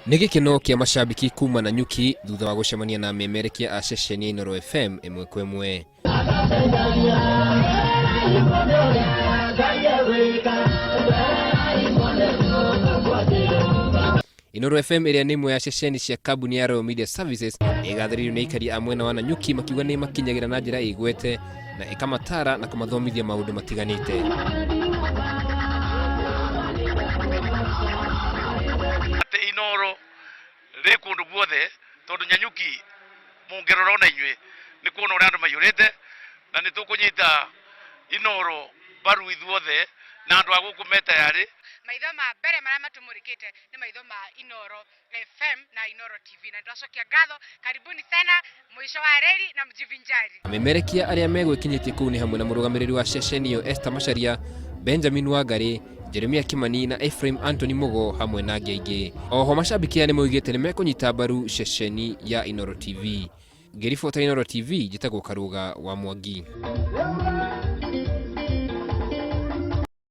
Nĩ gĩkeno kĩa macambĩki kuma Nanyuki thutha wa gũcemania na amemerekia a ceceni ya Inooro FM ĩmwe kwa ĩmwe. Inooro FM ĩrĩa nĩ ĩmwe ya ceceni cia kambuni ya Royal Media Services nĩ ĩgathĩrĩirio nĩ aikari a mwena wa Nanyuki makiuga nĩ ĩmakinyagĩra na njĩra ĩgwete na ĩkamatara na kũmathomithia maũndũ matiganĩte. Atĩ Inooro rĩ kũndũ guothe tondũ Nyanyuki mũngĩrora ona inyuĩ nĩ kuona ũrĩa andũ maiyũrĩte na nĩ tũkũnyita Inooro mbaru ithuothe na andũ a gũkũ me tayarĩ. Maitho ma mbere marĩa matũmũrĩkĩte nĩ maitho ma Inooro FM na Inooro TV na twacokia ngatho. Karibuni sana mwisho wa reli na mjivinjari. Amemerekia arĩa megwĩkinyĩtie kũu nĩ hamwe na mũrũgamĩrĩri wa ceceni ĩyo Esther Macharia, Benjamin Wangarĩ, Jeremia Kimani na Ephraim Anthony Mugo hamwe na angĩ aingĩ. Oho macambĩki aya nĩmoigĩte nĩmekũnyita mbaru ceceni ya Inooro TV. Ngĩribota Inooro TV njĩtagwo Karũga wa Mwangi.